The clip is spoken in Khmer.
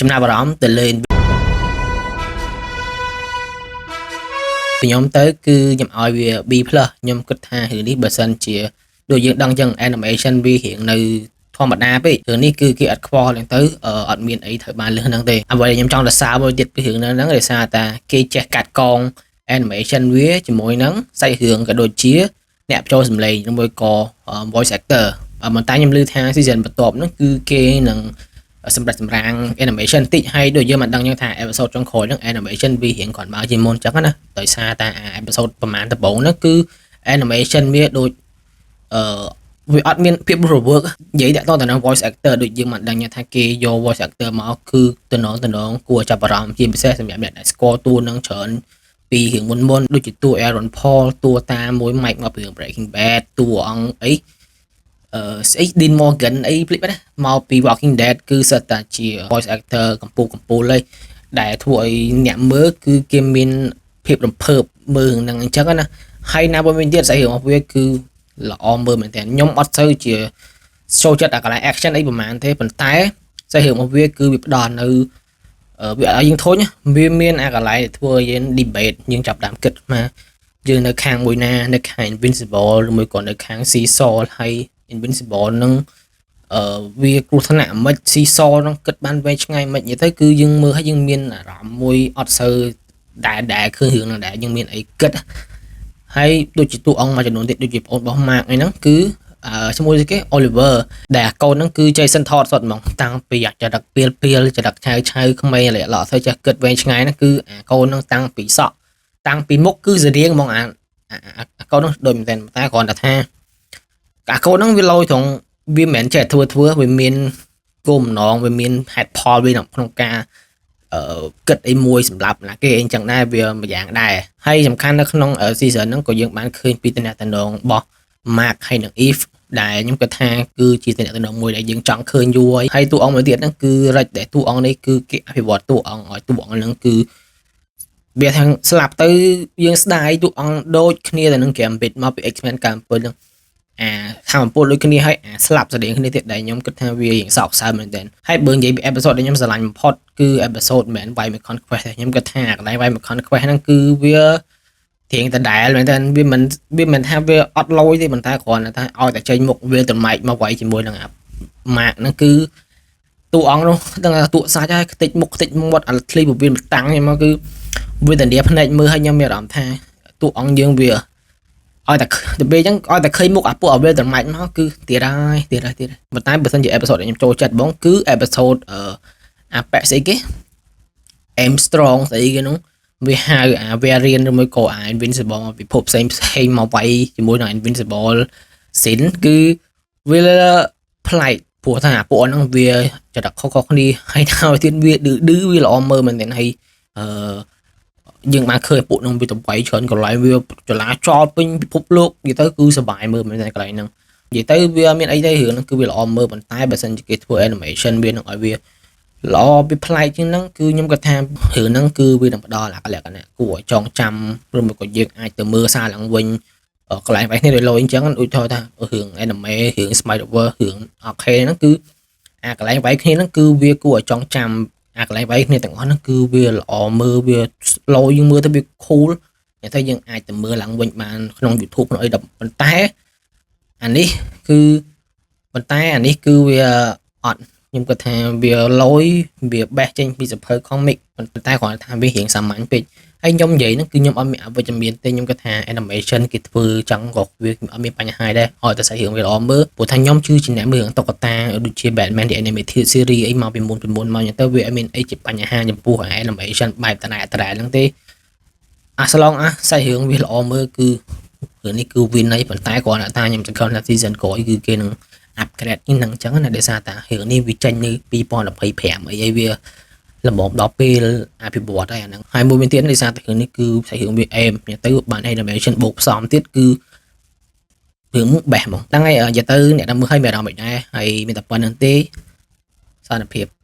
ចំណាប់អារម្មណ៍ទៅលើខ្ញុំទៅគឺខ្ញុំឲ្យវា B+។ ខ្ញុំគិតថារឿងនេះបើសិនជាដូចយើងដឹងចឹង animation វារៀងនៅធម្មតាពេករឿងនេះគឺគេអត់ខ្វល់ហ្នឹងទៅអត់មានអីត្រូវបានលឺហ្នឹងទេអ្វីដែលខ្ញុំចង់សរសើរមួយទៀតពីរឿងហ្នឹងដោយសារតាគេចេះកាត់កង animation វាជាមួយនឹងសាច់រឿងក៏ដូចជាអ្នកចូលសម្លេងឬមួយក៏ voice actor ប៉ុន្តែខ្ញុំឮថា season បន្ទាប់ហ្នឹងគឺគេនឹងសម្រាប់សម្រាង animation តិចហើយដូចយើងមិនដឹងចឹងថា episode ចុងក្រោយហ្នឹង animation វារៀងគ្រាន់បើជាងមុនចឹងណាដោយសារតែអា episode ប្រហែលដំបូងហ្នឹងគឺ animation វាដូចអឺវាអត់មានភាពរស់រវើកនិយាយតាក់ទងទៅនឹង voice actor ដូចយើងមិនដឹងថាគេយក voice actor មកគឺតំណងតំណងគួរចាប់អារម្មណ៍ជាពិសេសសម្រាប់អ្នកដែលស្គាល់តួនឹងច្រើនពីរឿងមុនមុនដូចជាតួ Aaron Paul តួតាមួយ Mike មកពីរឿង Breaking Bad តួអង្គអីអឺស្អី Dean Morgan អីភ្លេចបាត់ណាមកពី Walking Dead គឺសិតតែជា voice actor កំពូលកំពូលហើយដែលធ្វើឲ្យអ្នកមើលគឺគេមានភាពរំភើបមើលនឹងអញ្ចឹងណាហើយណាមួយវិញទៀតស្អីរឿងរបស់វាគឺល្អមើលមែនទែនខ្ញុំអត់សូវជាចូលចិត្តអាកន្លែង action អីប្រហែលទេប៉ុន្តែសាច់រឿងរបស់វាគឺវាផ្ដល់នៅវាឲ្យយើងធុញវាមានអាកន្លែងធ្វើឲ្យយើង debate យើងចាប់ដើមគិតមកយើងនៅខាងមួយណានៅខាង Invincible ឬមួយក៏នៅខាង Seesaw ហើយ Invincible នឹងអឺវាគ្រោះថ្នាក់មិន Seesaw នឹងគិតបានវែងឆ្ងាយមិននិយាយទៅគឺយើងមើលឲ្យយើងមានអារម្មណ៍មួយអត់សូវដែលដែលឃើញរឿងហ្នឹងដែរយើងមានអីគិតហើយដូចជាតួអង្គមួយចំនួនទៀតដូចជាប្អូនរបស់ Mark អីហ្នឹងគឺអឺឈ្មោះស្អីគេ Oliver ដែលអាកូនហ្នឹងគឺ Jason Todd សុទ្ធហ្មងតាំងពីអាចរិតពីលពីលចរិតឆៅឆៅក្មេងល្អល្អទៅចេះគិតវែងឆ្ងាយហ្នឹងគឺអាកូនហ្នឹងតាំងពីសក់តាំងពីមុខគឺស្រៀងហ្មងអាអាកូនហ្នឹងដូចមែនតែតែគ្រាន់តែថាអាកូនហ្នឹងវាលយត្រង់វាមិនមែនចេះធ្វើធ្វើវាមានគោលបំណងវាមានហេតុផលវាក្នុងការអឺគិតអីមួយសម្រាប់ណាគេអីចឹងដែរវាមួយយ៉ាងដែរហើយសំខាន់នៅក្នុង season ហ្នឹងក៏យើងបានឃើញពីតំណែងរបស់ Mark ហើយនិង Eve ដែលខ្ញុំគិតថាគឺជាតំណែងមួយដែលយើងចង់ឃើញយូរហើយហើយតួអង្គមួយទៀតហ្នឹងគឺ Rex ដែលតួអង្គនេះគឺគេអភិវឌ្ឍតួអង្គឲ្យតួអង្គហ្នឹងគឺវាថាស្លាប់ទៅយើងស្ដាយតួអង្គដូចគ្នាទៅនឹង Gambit មកពី X-Men កាល7ហ្នឹងអាថាអំពូលដូចគ្នាហើយអាស្លាប់ស្តៀងគ្នាទៀតដែលខ្ញុំគិតថាវារៀងសោកសៅមែនទែនហើយបើនិយាយពី episode ដែលខ្ញុំស្រឡាញ់បំផុតគឺ episode មិនមែន Why Conquest ទេខ្ញុំគិតថាកន្លែង Why Conquest ហ្នឹងគឺវារៀងដដែលមែនតើវាមិនថាវាអត់លយទេប៉ុន្តែគ្រាន់តែថាឲ្យតែចេញមុខវាត្រម៉ែកមកវាយជាមួយនឹងអាម៉ាកហ្នឹងគឺតួអង្គនោះដឹងថាតួសាច់ហើយខ្ទេចមុខខ្ទេចមាត់អាធ្លីពវៀនតាំងហ្នឹងមកគឺវាធានាភ្នែកមើលឲ្យខ្ញុំមានអារម្មណ៍ថាតួអង្គយើងវាឲ្យតែទៅពេលអញ្ចឹងឲ្យតែឃើញមុខអាពួកអាវាត្រម៉ាច់មកគឺទៀតហើយទៀតហើយទៀតហើយប៉ុន្តែបើសិនជា episode ដែលខ្ញុំចូលចិត្តបងគឺ episode អឺអាប៉ែស្អីគេ Armstrong ស្អីគេនោះវាហៅអា variant ឬមួយក៏អា Invincible មកពិភពផ្សេងផ្សេងមកវាយជាមួយនឹង Invincible សិនគឺវាប្លែកព្រោះថាពួកហ្នឹងវាចរិតខុសៗគ្នាហើយហើយទៀតវាឌឺឌឺវាល្អមើលមែនទែនហើយអឺយើងបានឃើញពួកហ្នឹងវាទៅវាយច្រើនកន្លែងវាចលាចលពេញពិភពលោកនិយាយទៅគឺសប្បាយមើលមែនទែនកន្លែងហ្នឹងនិយាយទៅវាមានអីទេរឿងហ្នឹងគឺវាល្អមើលប៉ុន្តែបើសិនជាគេធ្វើ animation វានឹងឲ្យវាល្អវាប្លែកជាងហ្នឹងគឺខ្ញុំគាត់ថារឿងហ្នឹងគឺវានឹងផ្ដល់លក្ខណៈគួរឲ្យចងចាំឬមួយក៏យើងអាចទៅមើលសារឡើងវិញកន្លែងបែបនេះដូចលយអញ្ចឹងដូចថារឿង anime រឿង Spider-Verse រឿង okay ហ្នឹងគឺអាកន្លែងវាយគ្នាហ្នឹងគឺវាគួរឲ្យចងចាំអាកន្លែងវាយគ្នាទាំងអស់ហ្នឹងគឺវាល្អមើលវាឡយយើងមើលទៅវា cool តែថាយើងអាចទៅមើលឡើងវិញបានក្នុង YouTube ក្នុងអីដល់ប៉ុន្តែអានេះគឺប៉ុន្តែអានេះគឺវាអត់ខ្ញុំគិតថាវាលយវាបេះចេញពីសភៅ comic ប៉ុន្តែគ្រាន់តែថាវារៀងសាមញ្ញពេកហើយខ្ញុំនិយាយហ្នឹងគឺខ្ញុំអត់មានអវិជ្ជមានទេខ្ញុំគិតថា animation គេធ្វើចង់ក៏វាអត់មានបញ្ហាដែរឲ្យតែសាច់រឿងវាល្អមើលព្រោះថាខ្ញុំជឿជាអ្នកមើលរឿងតុក្កតាដូចជា Batman The Animated Series អីមកពីមុនពីមុនមកអញ្ចឹងទៅវាអត់មានអីជាបញ្ហាចំពោះ animation បែបតណែតរ៉ែហ្នឹងទេអាស្លងអាសាច់រឿងវាល្អមើលគឺរឿងនេះគឺ win ហើយប៉ុន្តែគ្រាន់តែថាខ្ញុំសង្ឃឹមថា season ក្រោយគឺគេនឹង upgrade ហ្នឹងអញ្ចឹងណាដោយសារតែរឿងនេះវាចេញនៅ2025អីអីវាល្មមដល់ពេលអភិវឌ្ឍហើយអាហ្នឹងហើយមួយវិញទៀតដោយសារតែរឿងនេះគឺសាច់រឿងវាអេមទៅបាន animation បូកផ្សំទៀតគឺរឿងបេះហ្មងហ្នឹងហើយនិយាយទៅអ្នកដែលមើលឲ្យមានអារម្មណ៍មិនដែរហើយមានតែប៉ុណ្្នឹងទេសន្តិភាព។